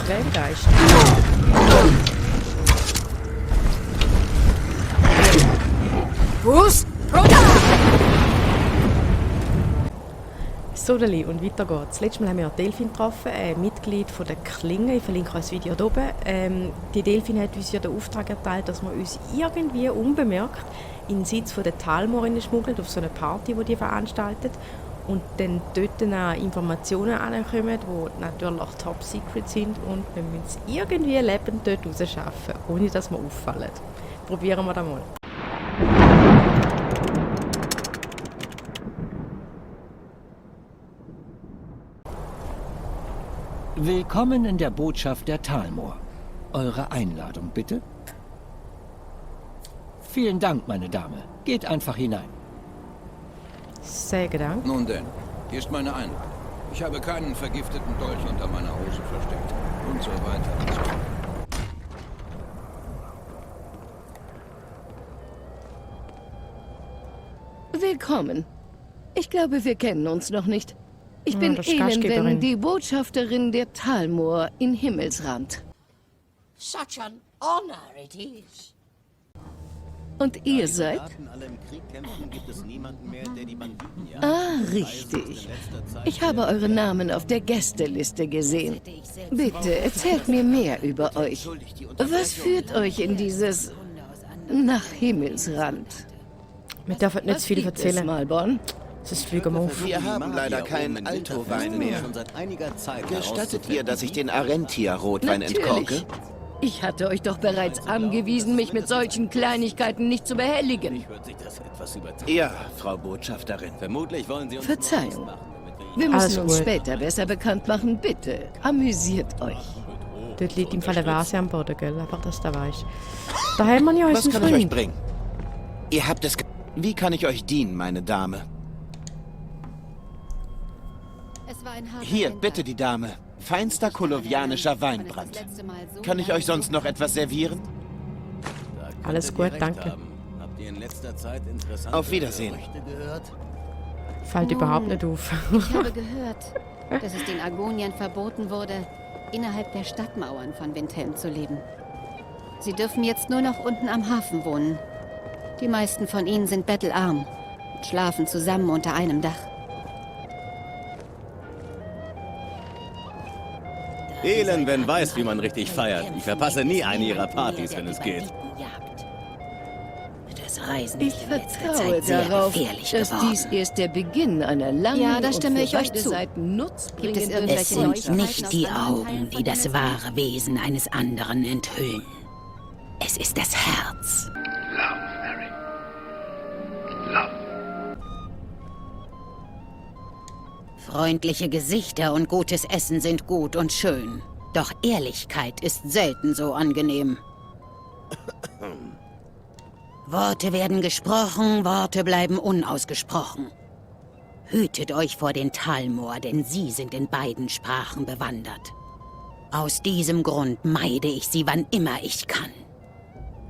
Quälgeist. Bus, runter! Sodeli, und weiter geht's. Letztes Mal haben wir Delfin getroffen, ein Mitglied von der Klinge. Ich verlinke euch das Video hier oben. Die Delfin hat uns ja den Auftrag erteilt, dass wir uns irgendwie unbemerkt in den Sitz der Talmor schmuggeln, auf so eine Party, die veranstaltet. Und dann dort Informationen ankommen, die natürlich top secret sind. Und wir müssen es irgendwie lebend dort rausschaffen, ohne dass wir auffallen. Probieren wir das mal. Willkommen in der Botschaft der Talmor. Eure Einladung, bitte? Vielen Dank, meine Dame. Geht einfach hinein. Sehr Dank. Nun denn, hier ist meine Einladung. Ich habe keinen vergifteten Dolch unter meiner Hose versteckt. Und so weiter. Willkommen. Ich glaube, wir kennen uns noch nicht. Ich bin das Elenwen, Gastgeberin. die Botschafterin der Talmor in Himmelsrand. Such an honor it is. Und ihr seid? Alle im Krieg kämpfen, gibt es niemanden mehr, der die Banditen jagt. Ah, richtig. Ich habe eure Namen auf der Gästeliste gesehen. Bitte, erzählt mir mehr über euch. Was führt euch in dieses... nach Himmelsrand? Wir dürfen nicht zu viel erzählen. Malborn? Sonst fliegen wir auf. Wir haben leider keinen Alto-Wein mehr. Schon seit einiger Zeit Gestattet ihr, dass ich den Arentia-Rotwein entkorke? Ich hatte euch doch bereits angewiesen, mich mit solchen Kleinigkeiten nicht zu behelligen. hört sich das etwas übertrieben. Ja, Frau Botschafterin. Vermutlich wollen sie uns Verzeihung. machen, damit wir Wir Alles müssen uns gut. später besser bekannt machen. Bitte, amüsiert euch. Dort liegt im Fall eine Vase am Boden, gell? Einfach, dass du weißt. Da haben wir ja Was unseren kann ich euch Freund. bringen? Ihr habt es... Wie kann ich euch dienen, meine Dame? Hier, bitte die Dame. Feinster kolovianischer Weinbrand. Kann ich euch sonst noch etwas servieren? Alles gut, danke. Habt ihr in letzter Zeit interessante Auf Wiedersehen. Gerüchte gehört? Fällt überhaupt nicht auf. Ich habe gehört, dass es den Argoniern verboten wurde, innerhalb der Stadtmauern von Windhelm zu leben. Sie dürfen jetzt nur noch unten am Hafen wohnen. Die meisten von ihnen sind bettelarm und schlafen zusammen unter einem Dach. Elenwen weiß, wie man richtig feiert. Ich verpasse nie eine ihrer Partys, wenn es geht. Das Reisen Ich vertraue darauf, dass dies erst der Beginn einer langen Ja, da und stimme für ich euch beide zu. Seiten nutzbringenden Gibt es irgendwelche Es sind Neuigkeiten nicht aus die anderen Augen, Teilen die von das Windhelm? wahre Wesen eines anderen enthüllen. Es ist das Herz. Freundliche Gesichter und gutes Essen sind gut und schön. Doch Ehrlichkeit ist selten so angenehm. Worte werden gesprochen, Worte bleiben unausgesprochen. Hütet euch vor den Talmor, denn sie sind in beiden Sprachen bewandert. Aus diesem Grund meide ich sie, wann immer ich kann.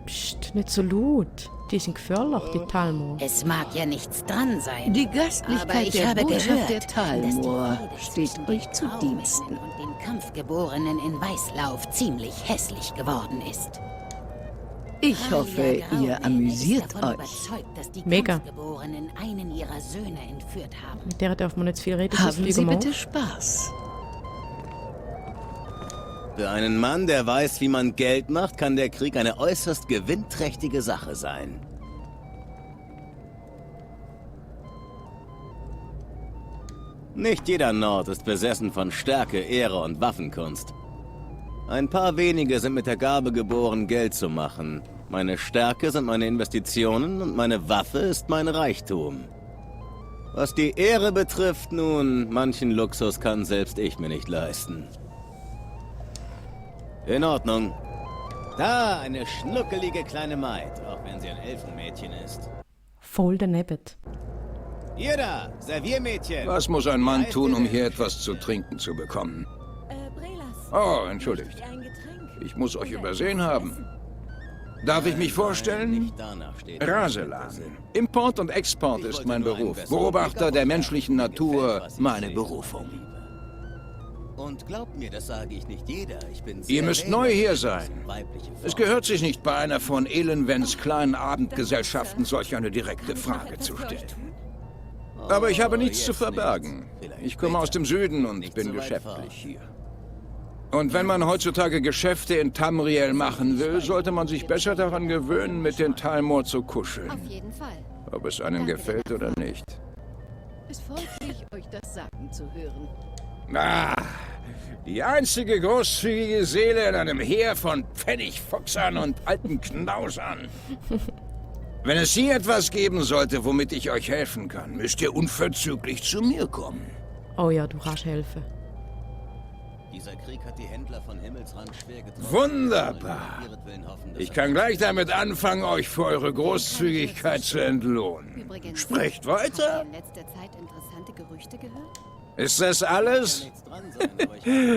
Psst, nicht so laut. Die sind gefährlich, die Talmor. Es mag ja nichts dran sein. Die Aber Gastlichkeit ich der habe Botschaft gehört, der Talmor dass die Friede steht zwischen euch den zu Graumännen Diensten. und den Kampfgeborenen in Weißlauf ziemlich hässlich geworden ist. Ich hoffe, Alia Graumähne ihr amüsiert ist davon euch. überzeugt, dass die Mega. Kampfgeborenen einen ihrer Söhne entführt haben. Mit der darf man nicht zu viel reden, sonst Haben Sie fliegen wir bitte auf. Spaß. Für einen Mann, der weiß, wie man Geld macht, kann der Krieg eine äußerst gewinnträchtige Sache sein. Nicht jeder Nord ist besessen von Stärke, Ehre und Waffenkunst. Ein paar wenige sind mit der Gabe geboren, Geld zu machen. Meine Stärke sind meine Investitionen und meine Waffe ist mein Reichtum. Was die Ehre betrifft, nun, manchen Luxus kann selbst ich mir nicht leisten. In Ordnung. Da, eine schnuckelige kleine Maid, auch wenn sie ein Elfenmädchen ist. Voll daneben. Ihr da, Serviermädchen! Was muss ein Mann tun, um hier etwas zu trinken zu bekommen? Oh, entschuldigt. Ich muss euch übersehen haben. Darf ich mich vorstellen? Danach steht Raselan. Import und Export ist mein Beruf. Beobachter der menschlichen Natur, meine Berufung. Und glaubt mir, das sage ich nicht jeder. Ich bin Ihr müsst neu hier sein. weibliche Form. Es gehört sich nicht bei einer von Elenvens kleinen Abendgesellschaften solch eine direkte Frage zu stellen. Aber ich habe nichts zu verbergen. Ich komme aus dem Süden und bin geschäftlich hier. Und wenn man heutzutage Geschäfte in Tamriel machen will, sollte man sich besser daran gewöhnen, mit den Talmor zu kuscheln. Auf jeden Fall. Ob es einem gefällt oder nicht. Es freut mich, euch das sagen zu hören. Ah, die einzige großzügige Seele in einem Heer von Pfennigfuchsern und alten Knausern. Wenn es hier etwas geben sollte, womit ich euch helfen kann, müsst ihr unverzüglich zu mir kommen. Oh ja, du kannst helfen. Dieser Krieg hat die Händler von Himmelsrand schwer getroffen. Wunderbar. Ich kann gleich damit anfangen, euch für eure Großzügigkeit zu entlohnen. Übrigens, Sprecht habt weiter. ihr in letzter Zeit interessante Gerüchte gehört? Ist das alles?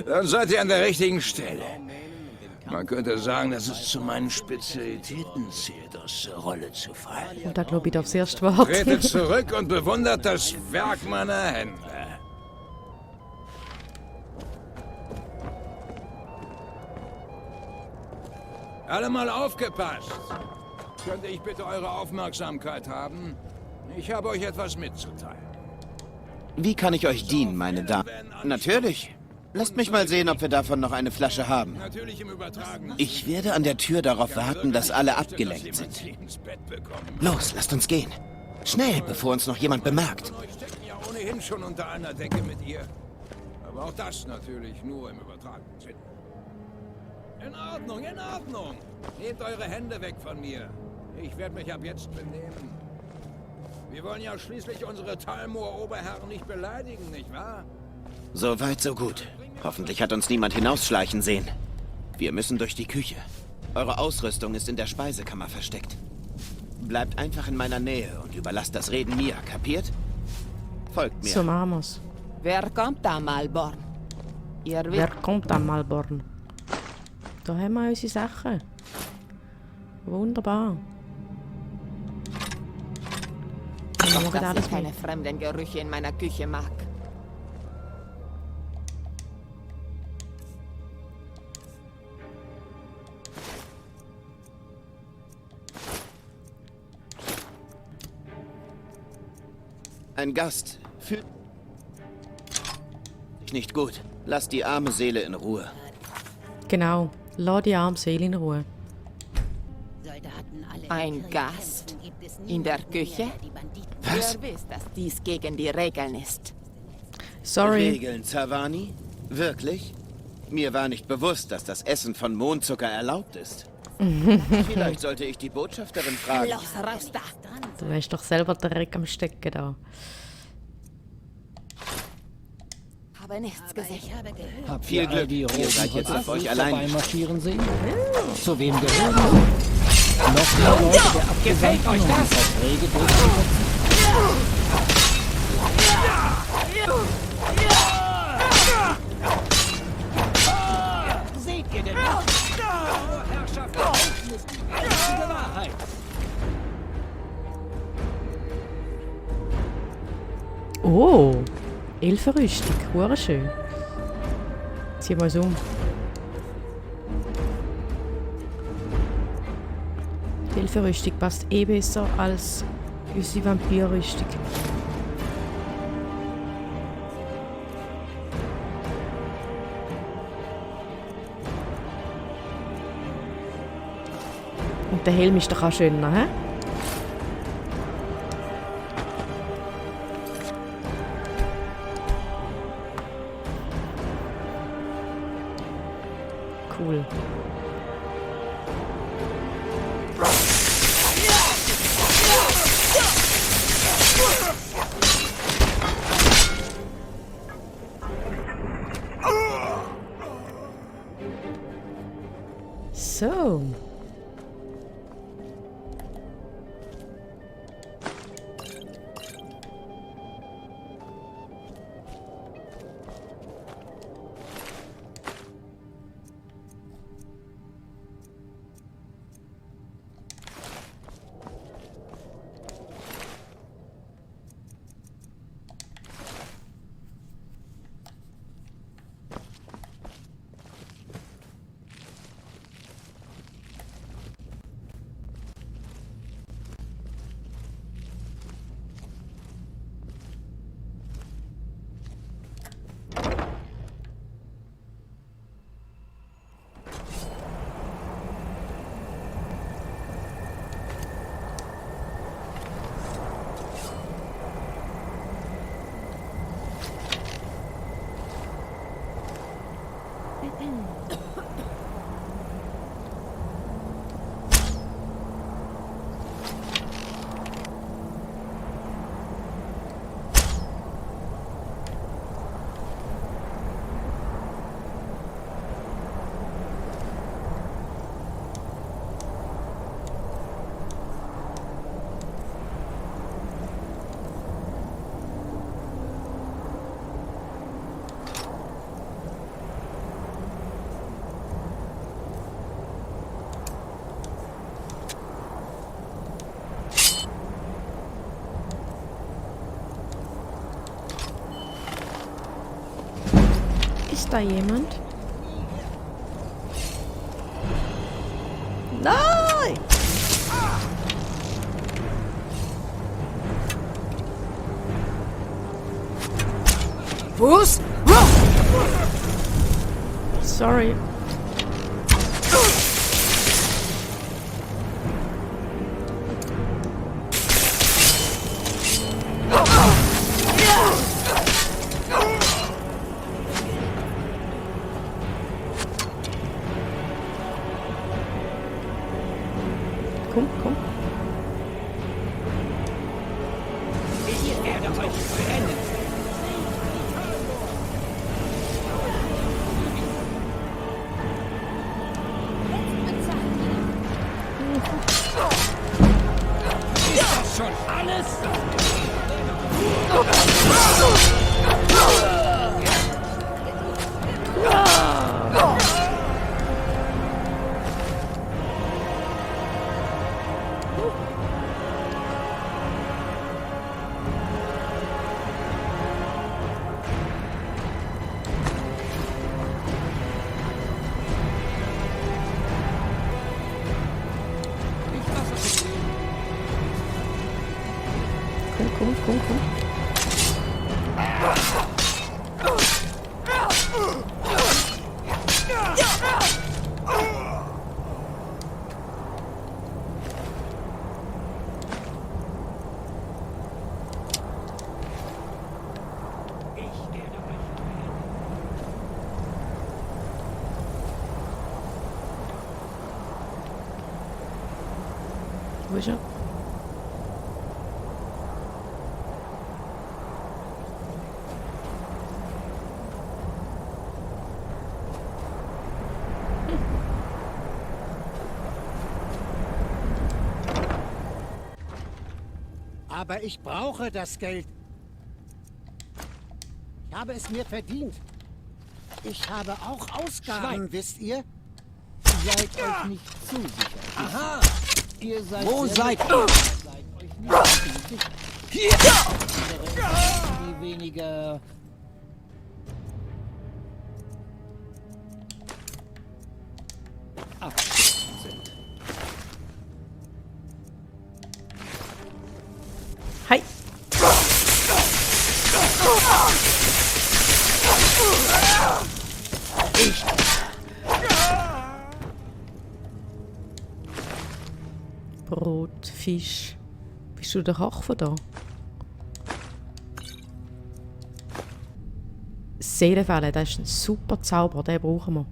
Dann seid ihr an der richtigen Stelle. Man könnte sagen, dass es zu meinen Spezialitäten zählt, aus der Rolle zu fallen. Und da glaube ich aufs erste Wort. Tretet zurück und bewundert das Werk meiner Hände. Alle mal aufgepasst. Könnte ich bitte eure Aufmerksamkeit haben? Ich habe euch etwas mitzuteilen. Wie kann ich euch dienen, meine Damen? Natürlich. Lasst mich mal sehen, ob wir davon noch eine Flasche haben. Natürlich im Übertragen. Ich werde an der Tür darauf warten, dass alle abgelenkt sind. Los, lasst uns gehen. Schnell, bevor uns noch jemand bemerkt. Euch stecken ja ohnehin schon unter einer Decke mit ihr. Aber auch das natürlich nur im übertragenen Sinn. In Ordnung, in Ordnung. Nehmt eure Hände weg von mir. Ich werde mich ab jetzt benehmen. Wir wollen ja schließlich unsere Talmor-Oberherren nicht beleidigen, nicht wahr? So weit, so gut. Hoffentlich hat uns niemand hinausschleichen sehen. Wir müssen durch die Küche. Eure Ausrüstung ist in der Speisekammer versteckt. Bleibt einfach in meiner Nähe und überlasst das Reden mir, kapiert? Folgt mir. So machen wir's. Wer kommt da, Malborn? Ihr Wer wisst, kommt am Malborn? Da haben wir unsere Sachen. Wunderbar. Dann machen wir dass alles ich keine mit. fremden Gerüche in meiner Küche mag. Ein Gast. Fühlt sich nicht gut. Lasst die arme Seele in Ruhe. Genau. Lass die arme Seele in Ruhe. Ein Gast? In der Küche? Was? Ihr wisst, dass dies gegen die Regeln ist. Sorry. Regeln, Zavani? Wirklich? Mir war nicht bewusst, dass das Essen von Mondzucker erlaubt ist. Vielleicht sollte ich die Botschafterin fragen. Los, raus da! Du hast doch selber den Dreck am Stecken da. Habe nichts gesehen. Habt Viel ihr all Glück. die Ihr roten seid jetzt auf euch Holzfuß allein vorbeimarschieren sehen? Zu wem gehören sie? Noch mehr Leute der Abgesandten, um die Verträge durchzusetzen? Seht ihr denn nicht? Herrschaft der Menschen ist die einzige Wahrheit. Oh, Elfenrüstung. Hure schön. Zieh mal so um. Die Elfenrüstung passt eh besser als unsere Vampirrüstung. Und der Helm ist doch auch schöner, hä? Cool. So. Ist da jemand? Nein! Fuß! Sorry. Komm, komm. Ich werde euch brennen. Ist das schon alles? Komm, komm, komm, komm. Wo ist er? Aber ich brauche das Geld. Ich habe es mir verdient. Ich habe auch Ausgaben, wisst ihr? Seid euch nicht zu sicher. Aha! Ihr seid Wo seid ihr? ihr? Seid euch nicht zu sicher. Die weniger... abgeschlossen sind. Hi. Brot, Fisch. Bist du der Koch von da? Seelenfälle, das ist ein super Zauber, den brauchen wir.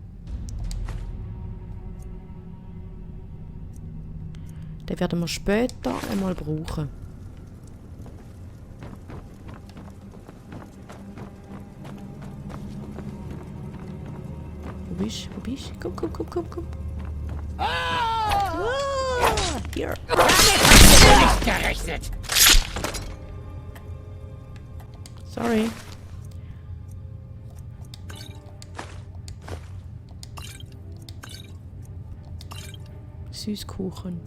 Den werden wir später einmal brauchen. Wo bist du? Wo bist du? Komm, komm, komm, komm, komm. Hier. Nicht gerechnet! Sorry. Süßkuchen.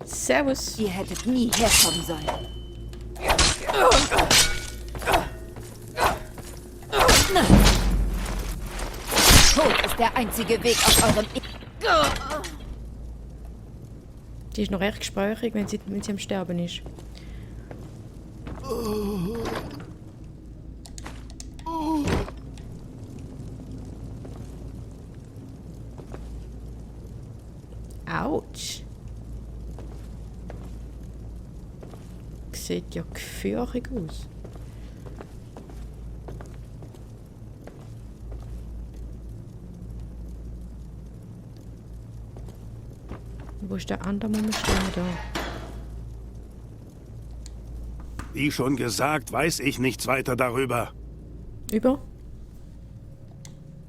Servus. Ihr hättet nie herkommen sollen. Tod ist der einzige Weg aus eurem... Die ist noch recht gesprächig, wenn sie am Sterben ist. Autsch. Sieht ja gefährlich aus. Wo ist der andere Mummenstimme da? Wie schon gesagt, weiß ich nichts weiter darüber. Über?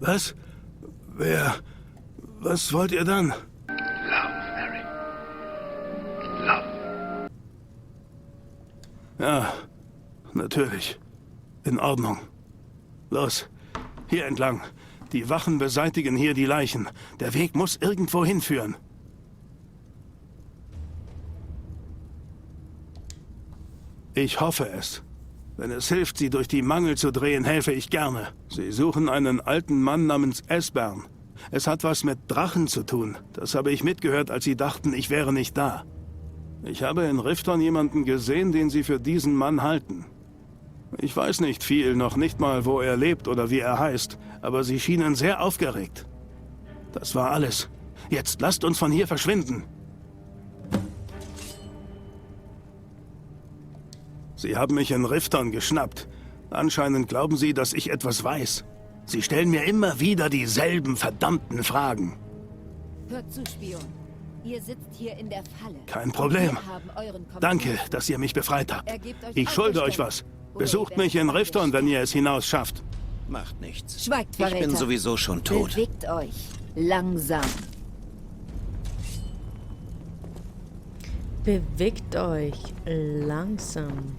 Was? Wer? Was wollt ihr dann? Ja, natürlich. In Ordnung. Los, hier entlang. Die Wachen beseitigen hier die Leichen. Der Weg muss irgendwo hinführen. Ich hoffe es. Wenn es hilft, sie durch die Mangel zu drehen, helfe ich gerne. Sie suchen einen alten Mann namens Esbern. Es hat was mit Drachen zu tun. Das habe ich mitgehört, als sie dachten, ich wäre nicht da. Ich habe in Rifton jemanden gesehen, den sie für diesen Mann halten. Ich weiß nicht viel, noch nicht mal, wo er lebt oder wie er heißt, aber sie schienen sehr aufgeregt. Das war alles. Jetzt lasst uns von hier verschwinden. Sie haben mich in Rifton geschnappt. Anscheinend glauben sie, dass ich etwas weiß. Sie stellen mir immer wieder dieselben verdammten Fragen. Hört zu, Spion. Ihr sitzt hier in der Falle. Kein Problem. Wir haben euren Kompass. Danke, dass ihr mich befreit habt. Ergebt euch Ich schulde euch was. Besucht mich in Rifton, wenn ihr es hinaus schafft. Macht nichts. Schweigt, Ich Verräter. bin sowieso schon tot. Bewegt euch. Langsam. Bewegt euch langsam.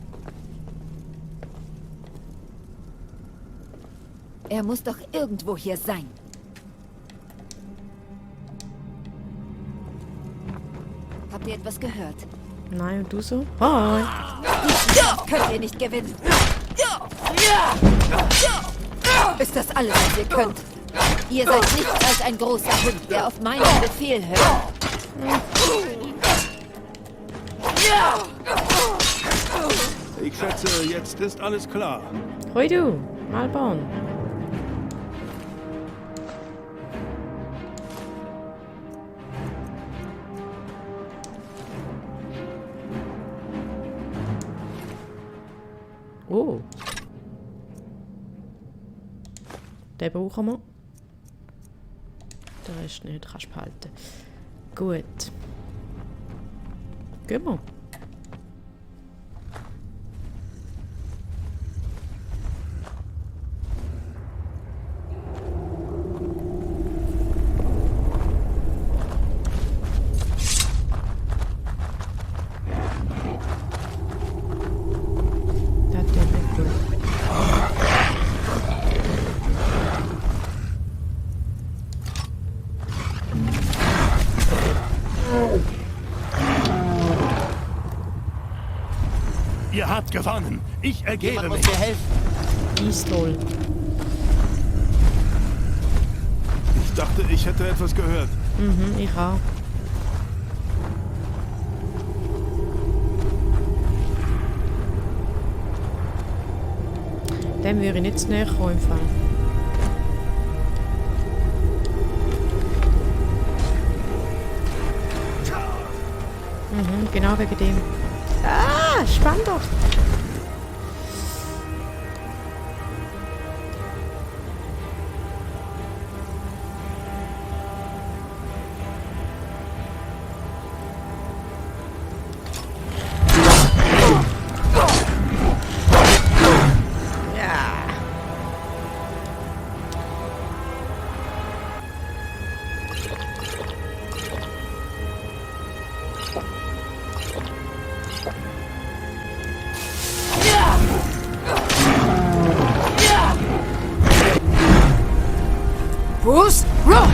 Er muss doch irgendwo hier sein. Habt ihr etwas gehört? Nein, und du so? Hi. Könnt ihr nicht gewinnen. Ist das alles, was ihr könnt? Ihr seid nichts als ein großer Hund, der auf meinen Befehl hört. Ich schätze, jetzt ist alles klar. Hoi du, Malborn. Oh. Den brauchen wir. Der ist nicht, kannst du behalten. Gut. Gehen wir. Ihr habt gewonnen. Ich ergebe mich. Dir helfen. Pistol. Ich dachte, ich hätte etwas gehört. Mhm, ich auch. Dem würde ich nicht zu näher kommen im Fall. Mhm, genau wegen dem. Ah, spann doch! Bruce, roll!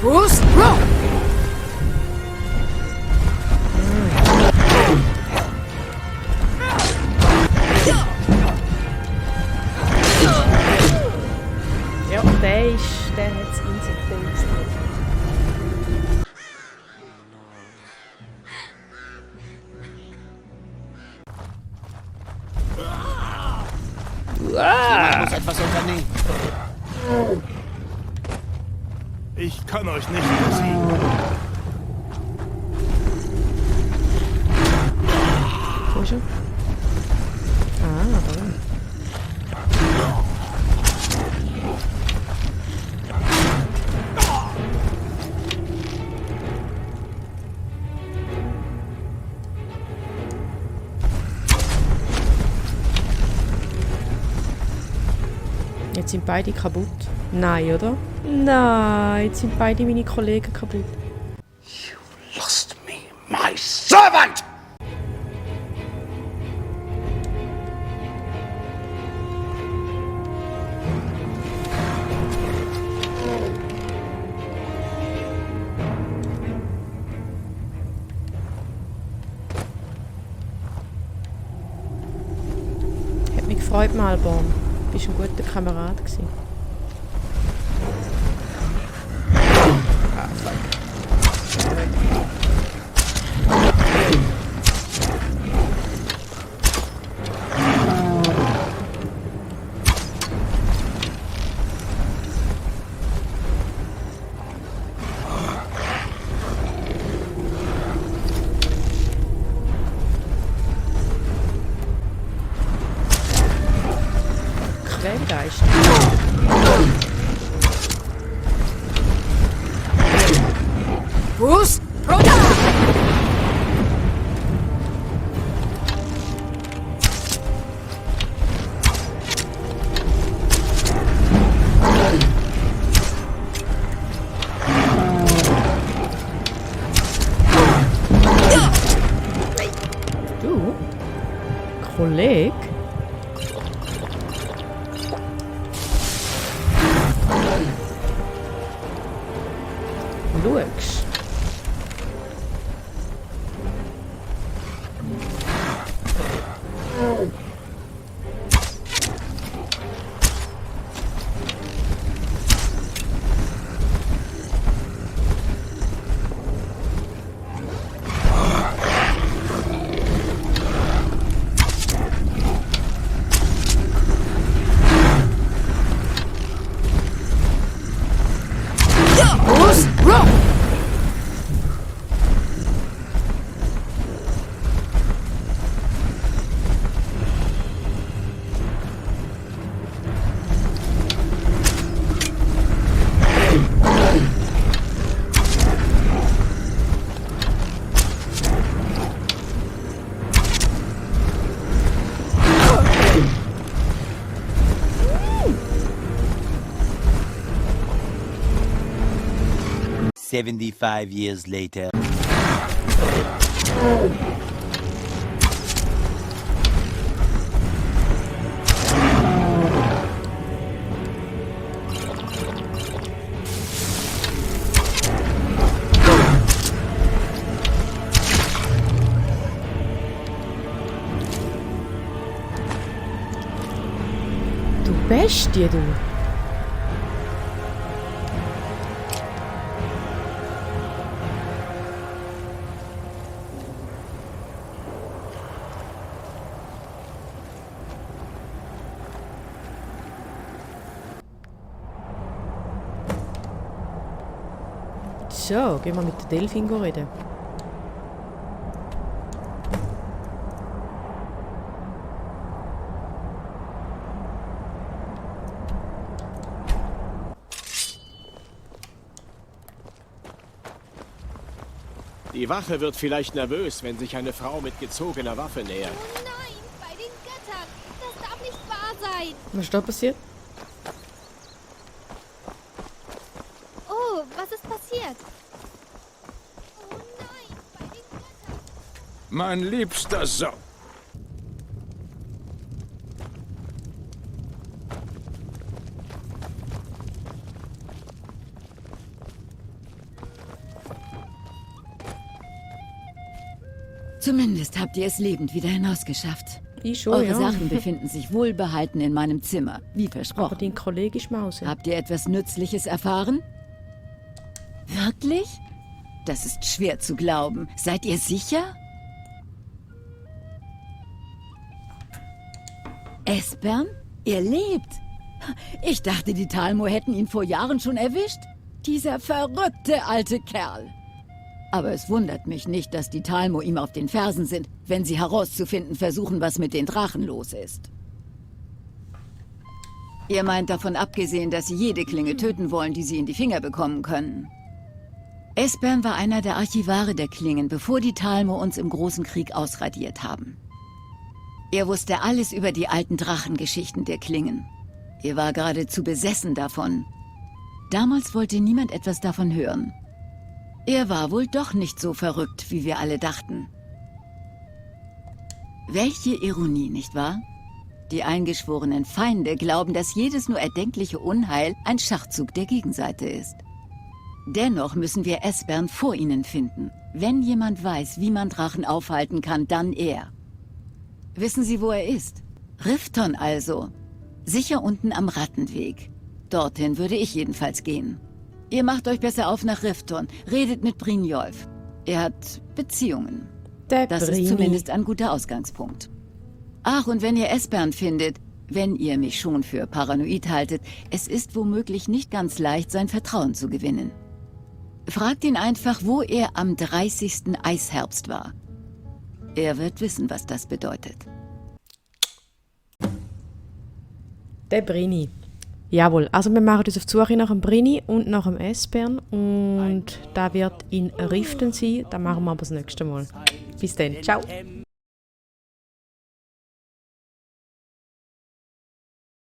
Bruce, roll! Ja, der hat es in sich, der ist nicht. Jemand muss etwas unternehmen. Ich kann euch nicht besiegen. Wo ist er? Ah, da. Jetzt sind beide kaputt. Nein, oder? Nein, jetzt sind beide meine Kollegen kaputt. You lost me, my servant! Hat mich gefreut, Malborn. Du bist ein guter Kamerad gewesen. Quellgeist. Bruce, runter! Du? Kolleg? Schaust. "75 years later." Du Bestie, du. So, gehen wir mit der Delfin reden. Die Wache wird vielleicht nervös, wenn sich eine Frau mit gezogener Waffe nähert. Oh nein, bei den Göttern! Das darf nicht wahr sein! Was ist da passiert? Oh, was ist passiert? Oh nein, bei den Göttern! Mein liebster Sohn. Zumindest habt ihr es lebend wieder hinausgeschafft. Ich schon, Eure ja. Sachen befinden sich wohlbehalten in meinem Zimmer, wie versprochen. Aber dein Kollege ist Mause. Habt ihr etwas Nützliches erfahren? Wirklich? Das ist schwer zu glauben. Seid ihr sicher? Esbern? Er lebt. Ich dachte, die Talmo hätten ihn vor Jahren schon erwischt. Dieser verrückte alte Kerl. Aber es wundert mich nicht, dass die Talmo ihm auf den Fersen sind, wenn sie herauszufinden versuchen, was mit den Drachen los ist. Ihr meint davon abgesehen, dass sie jede Klinge töten wollen, die sie in die Finger bekommen können. Esbern war einer der Archivare der Klingen, bevor die Talmo uns im Großen Krieg ausradiert haben. Er wusste alles über die alten Drachengeschichten der Klingen. Er war geradezu besessen davon. Damals wollte niemand etwas davon hören. Er war wohl doch nicht so verrückt, wie wir alle dachten. Welche Ironie, nicht wahr? Die eingeschworenen Feinde glauben, dass jedes nur erdenkliche Unheil ein Schachzug der Gegenseite ist. Dennoch müssen wir Esbern vor ihnen finden. Wenn jemand weiß, wie man Drachen aufhalten kann, dann er. Wissen Sie, wo er ist? Rifton also. Sicher unten am Rattenweg. Dorthin würde ich jedenfalls gehen. Ihr macht euch besser auf nach Rifton. Redet mit Brynjolf. Er hat Beziehungen. Das ist zumindest ein guter Ausgangspunkt. Ach, und wenn ihr Esbern findet, wenn ihr mich schon für paranoid haltet, es ist womöglich nicht ganz leicht, sein Vertrauen zu gewinnen. Fragt ihn einfach, wo er am 30. Eisherbst war. Er wird wissen, was das bedeutet. Der Brini. Jawohl, also wir machen uns auf die Suche nach dem Brini und nach dem Esbern und da wird in Riften sein. Das machen wir aber das nächste Mal. Bis dann, ciao.